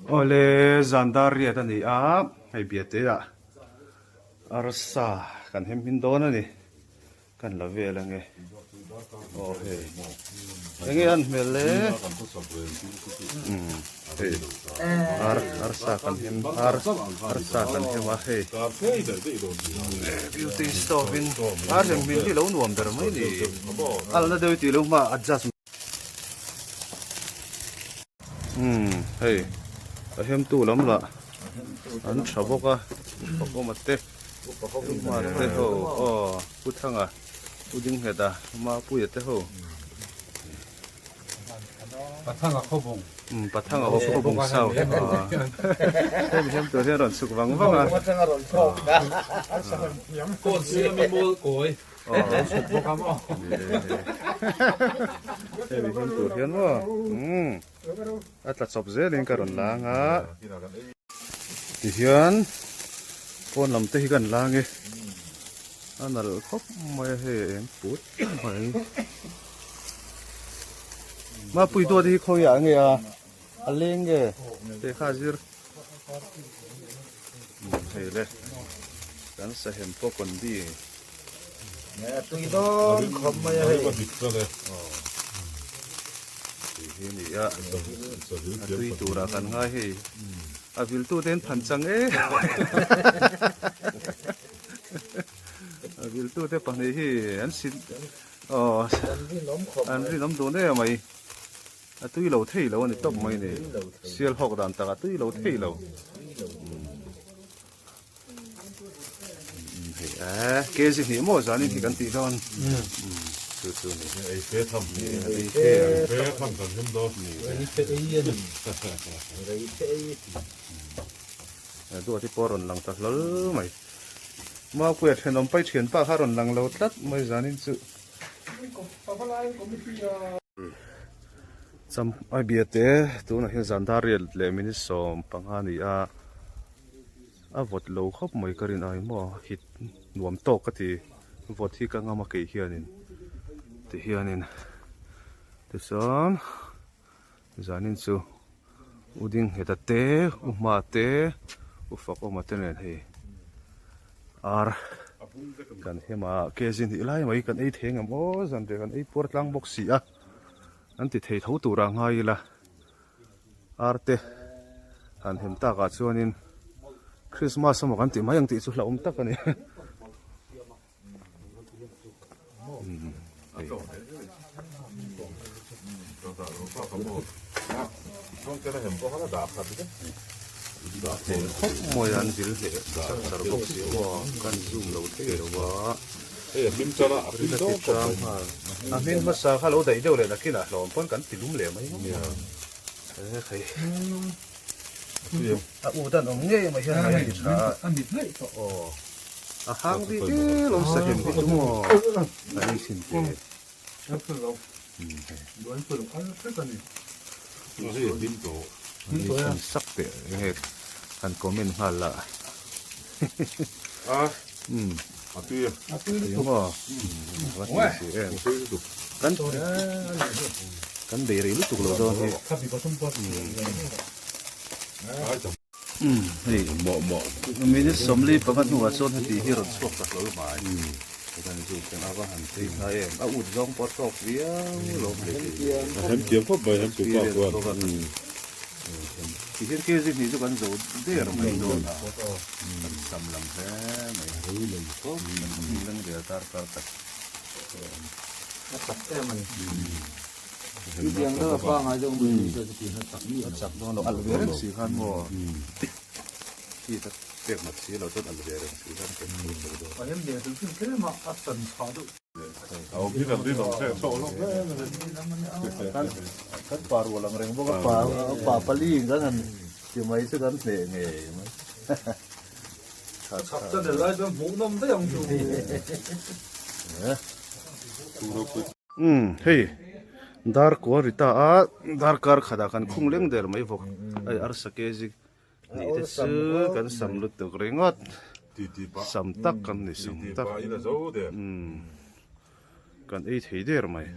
Awle zan dar riat a ni a, hei biate ah arsa kan hem hmin dawn a ni. Kan la vel ange. Aw hei. Enge an hmel le? Umm hei. Ar arsa kan hem ar arsa kan hem a hei. Beauty stove in ar hem hmin hi lo nuam ber mai ni. Alna deuh tih lo hma adjust. Umm hei a hemtu lam lah an tha bawk a Fakawma te Uma te ho aw Pu Thanga Pu Dingheta Mapuia te ho Pathanga khawbung umm Pathanga ho khawbung sau hemi hem tur hian rawn chhuk vang vang a Kawn siam i mual kawi Hemi hmun tur hian maw umm a tla chawp zelin ka rawn lang a tihian pawn lam te hi kan lang e a nalh khawp mai a hei eng put mai mapui duat hi khawiah nge a a leng nge lehkha a zir. Hei le kan sahem pawh kondi tui dawn khawp mai a hei tui hi a ni a a tui turah kan ngai hei a vil tu te an phan chang em a vil tu te pahnih hi an sin aw an rinawm dun em mai. A tui lo thei lo a ni tawp mai ni. Sial hawk dan takah tui lo thei lo. Hei a kg hnih maw zanin hi kan tih dawn. Chu chu ni. Ei fe tham. Ei fe. Ei fe tham kan hlim dawn. Rei fe ei a ni. Rei fe ei. Duati pawh a rawn lang ta hlawl mai. Maupuia thenawm pai thianpa kha a rawn lang lo tlat mai zanin chu. Cham ai bia te tunah hian zan dar riat leh minute 15 a ni a a vawt lo khawp mai ka rin ai maw hit nuam tawk ka ti vawt hi ka ngam a keih hianin ti hianin tichuan zanin chu u ding nghet a te u hma te u fakawma te nen hei ar kan hem a kg hnih lai mai kan ei thei ang aw zan ve kan ei puar tlang bawk si a an ti thei tho tur ah ngai ila ar te han hem tak ah chuanin Christmas emaw kan tih mai ang tih chu hlauhawm tak a ni. Khawp mawi an vil leh char char bawk si aw kan zoom lo thei lo a rin a ti tang nghal a hmin hmasa kha lo daih deuh leh nakinah hlawm pawn kan ti lum leh mai e khai a ut an awm ngei mai hian mai a ti tha a aw a hang bik el awm sa hem hi chu maw a ei chhin te sak teh nge han comment nghal la a a tui a tui maw va ti si em kan kan bei rei lutuk lo dawn hi Hei minute 45 hnuah chuan heti hi rawn chhuak ta hlawl mai. Kan zu chuan a va han phei hnai em. A ut zawng pawh a tawk viau lo mai thei. A hem thiam khawp mai hem tu pa chuan. Ti hian kg hnih chu kan zo der mai dawn a. Kan sam lam hle mai. Kan hming leng der tar tar tak. A chak em a ni. Chutiang deuh a pangai deuh mai ni chuan chuti hian a chak miah A chak dawn lo, alh ve reng si khan maw khi ta pek mat si lo chuan alh ve reng si khan kan tho tho dawn. A hem ve hrim hrim tlem a, a chan chhah deuh. A awm hi kan rinawm hreh chawh hlawm hle mai. Kan kan pa rual ang reng bawk a, pa pa pali in kan han ti mai chu kan hneh ngei mai. A chak channel lai chuan hmuhnawm daih ang chu. Umm hei dar kual ri ta a darkar khatah kan khung leng der mai vawk hei arsa kg nih te chu kan sam lutuk ringawt sam tak kan ni sam tak umm kan ei thei der mai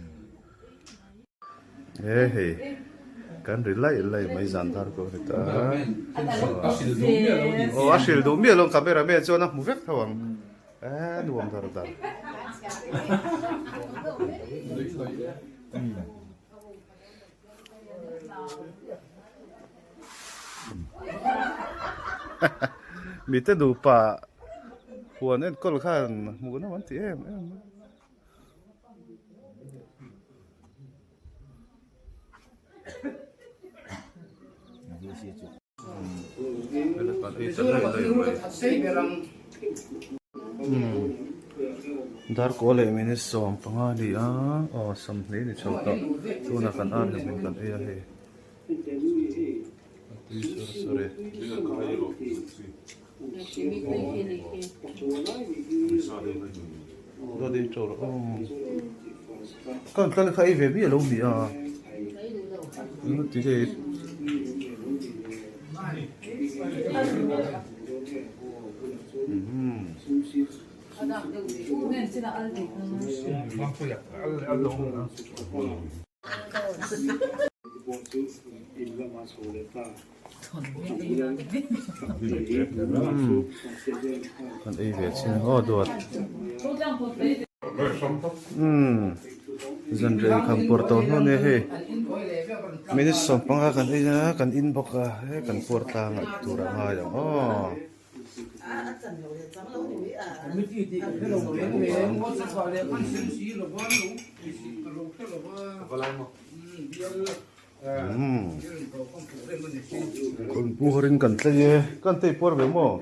e hei. Kan ri laih laih mai zan dar pawh a ni ta. Aw a hril duh miah lo camera man chuan a hmu vek tho ang. Eh nuam dar dar. Mite nupa huan enkawl khan hmuhnawm an ti em em a. Darkaw leh minute 15 a ni a, aw 20 ni chho tawh tunah kan ar hem in kan ei a hei a tui sawr sawr e. Kan tlan kha ei ve miah lo mi a ti hei Kan ei ve chin aw duat. Umm zanrei kham pawr tawh hnu nia hei minute 15 kan ei a kan in bawk a he kan puar tlang ah tur a ngai ang aw. Kan pu harin kan tlei e, kan tei puar ve maw?